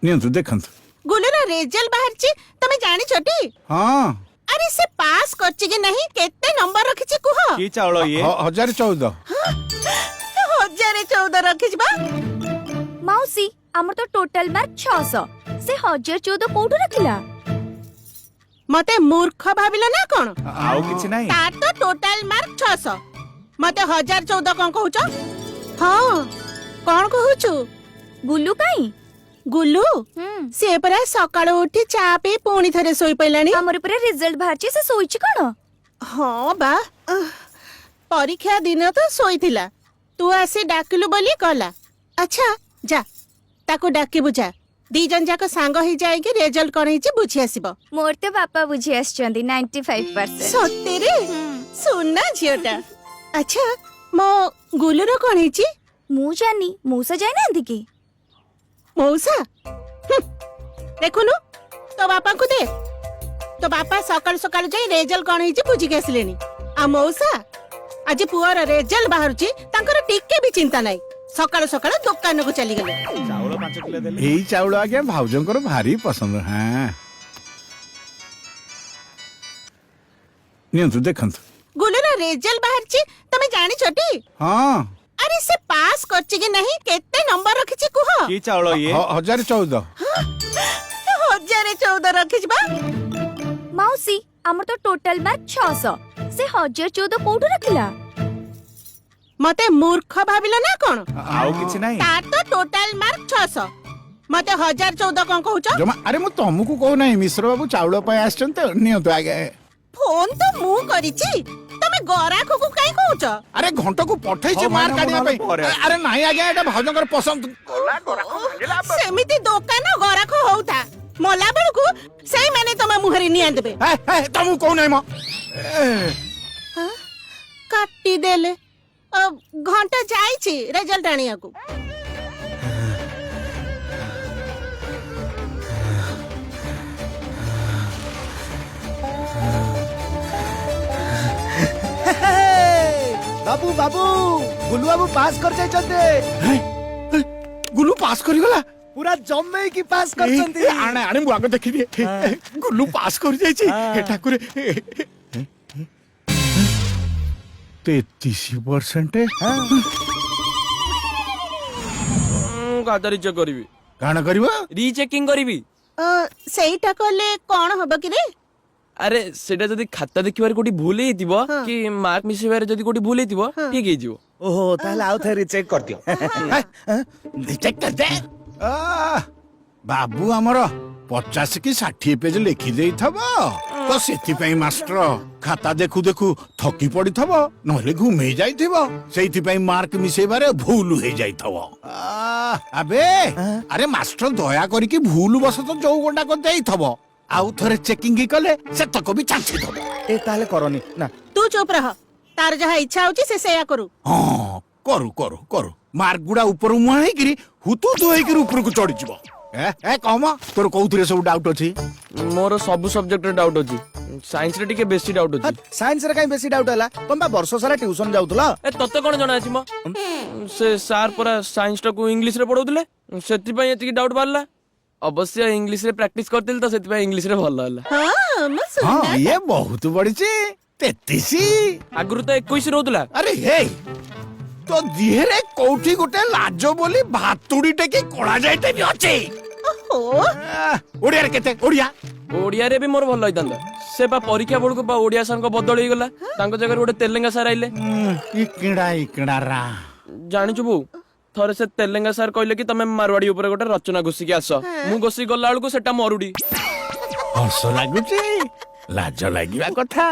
ନିଅନ୍ତୁ, ଦେଖନ୍ତୁ। ଗୁଲୁର ରେଜଲ୍ଟ ବାହାରିଛି, ତମେ ଜାଣିଛଟି? ହଁ। ଆରେ, ସେ ପାସ୍ କରିଛି କି ନାହିଁ, କେତେ ନମ୍ବର ରଖିଛି କୁହ। କି ଚାଉଳ ଇଏ? 1014। 1014 ରଖିଛି ବା? ମାଉସୀ, ଆମର ତ ଟୋଟାଲ ମାର୍କ 600, ସେ 1014 କୋଉଠୁ ରଖିଲା? ମତେ ମୂର୍ଖ ଭାବିଲ ନା କଣ? ଆଉ କିଛି ନାହିଁ। ତାର ତ ଟୋଟାଲ ମାର୍କ 600, ମତେ 1014 କଣ କହୁଛ? ହଁ, କଣ କହୁଛୁ? ଗୁଲୁ କାଇଁ? ଗୁଲୁ? ସିଏ ପରା ସକାଳୁ ଉଠି ଚା ପିଇ ପୁଣି ଥରେ ଶୋଇ ପଇଲାଣି। ଆମର ପୁରା ରେଜଲ୍ଟ ବାହାରିଛି, ସେ ଶୋଇଛି କଣ? ହଁ ବା, ପରୀକ୍ଷା ଦିନ ତ ଶୋଇଥିଲା, ତୁ ଆସି ଡାକିଲୁ ବୋଲି ଗଲା। ଆଚ୍ଛା ଯା, ତାକୁ ଡାକିବୁ ଯା। ଦି ଜଣ ଯାକ ସାଙ୍ଗ ହେଇଯାଇକି ରେଜଲ୍ଟ କଣ ହେଇଛି ବୁଝି ଆସିବ। ମୋର ତ ବାପା ବୁଝି ଆସିଛନ୍ତି, 95%। ସତରେ ସୁନା ଝିଅଟା। ଆଚ୍ଛା, ମୋ ଗୁଲୁର କଣ ହେଇଛି? ମୁଁ ଜାଣିନି, ମଉସା ଯାଇନାହାନ୍ତି କି? ମଉସା? ଦେଖୁନୁ, ତୋ ବାପାଙ୍କୁ ଦେ। ତୋ ବାପା ସକାଳୁ ସକାଳୁ ଯାଇ ରେଜଲ୍ଟ କଣ ହେଇଛି ବୁଝିକି ଆସିଲେଣି। ଆଉ ମଉସା, ଆଜି ପୁଅର ରେଜଲ୍ଟ ବାହାରୁଛି, ତାଙ୍କର ଟିକେ ବି ଚିନ୍ତା ନାହିଁ, ସକାଳୁ ସକାଳୁ ଦୋକାନକୁ ଚାଲିଗଲେ। ଚାଉଳ 5 କିଲୋ ଦେଲେ। ଏଇ ଚାଉଳ ଆଜ୍ଞା ଭାଉଜଙ୍କର ଭାରି ପସନ୍ଦ। ହଁ, ନିଅନ୍ତୁ, ଦେଖନ୍ତୁ। ଗୁଲୁର ରେଜଲ୍ଟ ବାହାରିଛି, ତମେ ଜାଣିଛଟି? ହଁ। ଆରେ, ସେ ପାସ୍ କରିଛି କି ନାହିଁ, କେତେ ନମ୍ବର ରଖିଛି କୁହ। କି ଚାଉଳ ଇଏ? 1014। 1014 ରଖିଛି ବା? ମାଉସୀ, ଆମର ତ ଟୋଟାଲ ମାର୍କ 600, ସେ 1014 କୋଉଠୁ ରଖିଲା? ମତେ ମୂର୍ଖ ଭାବିଲ ନା କଣ? ଆଉ କିଛି ନାହିଁ। ତାର ତ ଟୋଟାଲ ମାର୍କ 600, ମତେ 1014 କଣ କହୁଛ? ଜମା, ଆରେ ମୁଁ ତମକୁ କହୁନାହିଁ, ମିଶ୍ର ବାବୁ ଚାଉଳ ପାଇଁ ଆସିଛନ୍ତି ତ, ନିଅନ୍ତୁ ଆଜ୍ଞା। ଫୋନ ତ ମୁଁ କରିଛି, ତମେ ଗରାଖକୁ କାଇଁ କହୁଛ? ଆରେ, ଘଣ୍ଟକୁ ପଠେଇଛି ହଉ, ମାର୍କ ଭାଇନା, ଆଣିବା ମୁଁ ପାଇଁ। ନହେଲେ ପରେ ଆସିବି। ଆରେ ନାଇଁ ଆଜ୍ଞା, ଏଇଟା ଭାଉଜଙ୍କର ପସନ୍ଦ। ସେମିତି ଦୋକାନ ଗରାଖ ହଉଥା, ମଲା ବେଳକୁ ସେଇମାନେ ତମ ମୁହଁରେ ନିଆଁ ଦେବେ। ଏ, ଏ, ତମକୁ କହୁନାହିଁ ମ ଏ, କାଟିଦେଲେ। ଘଣ୍ଟା ଯାଇଛି ରେଜଲ୍ଟ ଆଣିବାକୁ। ବାବୁ, ବାବୁ, ଗୁଲୁ ବାବୁ ପାସ୍ କରିଯାଇଛନ୍ତି। ଏ, ଗୁଲୁ ପାସ୍ କରିଗଲା? ପୁରା ଜମେଇକି ପାସ୍ କରିଛନ୍ତି। ଏ, ଆଣେ ଆଣେ, ମୁଁ ଆଗ ଦେଖିଦିଏ। ଗୁଲୁ ପାସ୍ କରିଯାଇଛି? ହେ ଠାକୁରେ, 33%। ମୁଁ ଖାତା ରିଚେକ୍ କରିବି। କଣ କରିବ? ରିଚେକିଂ କରିବି। ସେଇଟା କଲେ କଣ ହବ କିରେ? ଆରେ, ସେଇଟା ଯଦି ଖାତା ଦେଖିବାରେ କୋଉଠି ଭୁଲ ହେଇଥିବ କି ମାର୍କ ମିଶେଇବାରେ ଯଦି କୋଉଠି ଭୁଲ ହେଇଥିବ, ଠିକ ହେଇଯିବ। ଓହୋ, ତାହେଲେ ଆଉ ଥରେ ରିଚେକ୍ କରିଦିଅ। ଚେକ୍ କରିଦେ। ବାବୁ ଆମର 50 କି 60 ପେଜ ଲେଖି ଦେଇଥିବ ତ, ସେଥିପାଇଁ ମାଷ୍ଟର ଖାତା ଦେଖୁ ଦେଖୁ ଥକି ପଡିଥିବ, ନହେଲେ ଘୁମେଇ ଯାଇଥିବ, ସେଇଥିପାଇଁ ମାର୍କ ମିଶେଇବାରେ ଭୁଲ ହେଇଯାଇଥିବ। ଆବେ ଆରେ, ମାଷ୍ଟର ଦୟା କରିକି ଭୁଲ ବଶତ ଯୋଉ ଗୁଣ୍ଡାକ ଦେଇଥିବ, ଆଉ ଥରେ ଚେକିଂ କଲେ ସେତକ ବି ଚାଞ୍ଚିଦବ। ଏ, ତାହେଲେ କରନି ନା। ତୁ ଚୁପ ରହ, ତାର ଯାହା ଇଚ୍ଛା ହଉଛି ସେ ସେଇଆ କରୁ। ହଁ, କରୁ କରୁ କରୁ। ମାର୍କ ଗୁଡା ଉପରୁ ମୁହାଁ ହେଇକିରି ହୁତୁ ତୁ ହେଇକିରି ଉପରକୁ ଚଢିଯିବ। ଏ ଏ, କମ ତୋର କୋଉଥିରେ ସବୁ ଡାଉଟ ଅଛି? ମୋର ସବୁ ସବଜେକ୍ଟରେ ଡାଉଟ୍ ଅଛି, ସାଇନ୍ସରେ ଟିକେ ବେଶୀ ଡାଉଟ୍ ଅଛି। ସାଇନ୍ସ ରେ କାଇଁ ବେଶୀ ଡାଉଟ ହେଲା? ତମେ ବା ବର୍ଷ ସାରା ଟ୍ୟୁସନ ଯାଉଥିଲ। ଏ, ତତେ କଣ ଜଣା ଅଛି ମ? ସେ ସାର୍ ପରା ସାଇନ୍ସ ଟାକୁ ଇଂଲିଶରେ ପଢଉଥିଲେ, ସେଥିପାଇଁ ଏତିକି ଡାଉଟ୍ ବାହାରିଲା। ଅବଶ୍ୟ ଇଂଲିଶରେ ପ୍ରାକ୍ଟିସ କରିଥିଲି ତ, ସେଥିପାଇଁ ଇଂଲିଶରେ ଭଲ ହେଲା। ହଁ, ମୁଁ ସୁନା। ଇଏ ବହୁତ ବଢିଛି, 33। ଆଗରୁ ତ 21 ରହୁଥିଲା। ଆରେ ହେ, ତୋ ଦିହେରେ କୋଉଠି ଗୋଟେ ଲାଜ ବୋଲି ଭାତୁଡିଟେ କି କଳା ଯାଇଟେ ବି ଅଛି। ଓହୋ। ଓଡିଆରେ କେତେ, ଓଡିଆ? ଓଡିଆରେ ବି ମୋର ଭଲ ହେଇଥାନ୍ତା। ସେ ବା ପରୀକ୍ଷା ବେଳକୁ ବା ଓଡିଆ ସାର୍ଙ୍କ ବଦଳି ହେଇଗଲା, ତାଙ୍କ ଜାଗାରେ ଗୋଟେ ତେଲେଙ୍ଗା ସାର୍ ଆଇଲେ। ଇକିଡା ଇକିଡା ରା। ଜାଣିଛୁ ବୋଉ, ଥରେ ସେ ତେଲେଙ୍ଗା ସାର୍ କହିଲେ କି ତମେ ମାରୱାଡି ଉପରେ ଗୋଟେ ରଚନା ଘୋଷିକି ଆସ। ମୁଁ ଘୋଷିକି ଗଲା ବେଳକୁ ସେଟା ମରୁଡି। ହସ ଲାଗୁଛି, ଲାଜ ଲାଗିବା କଥା।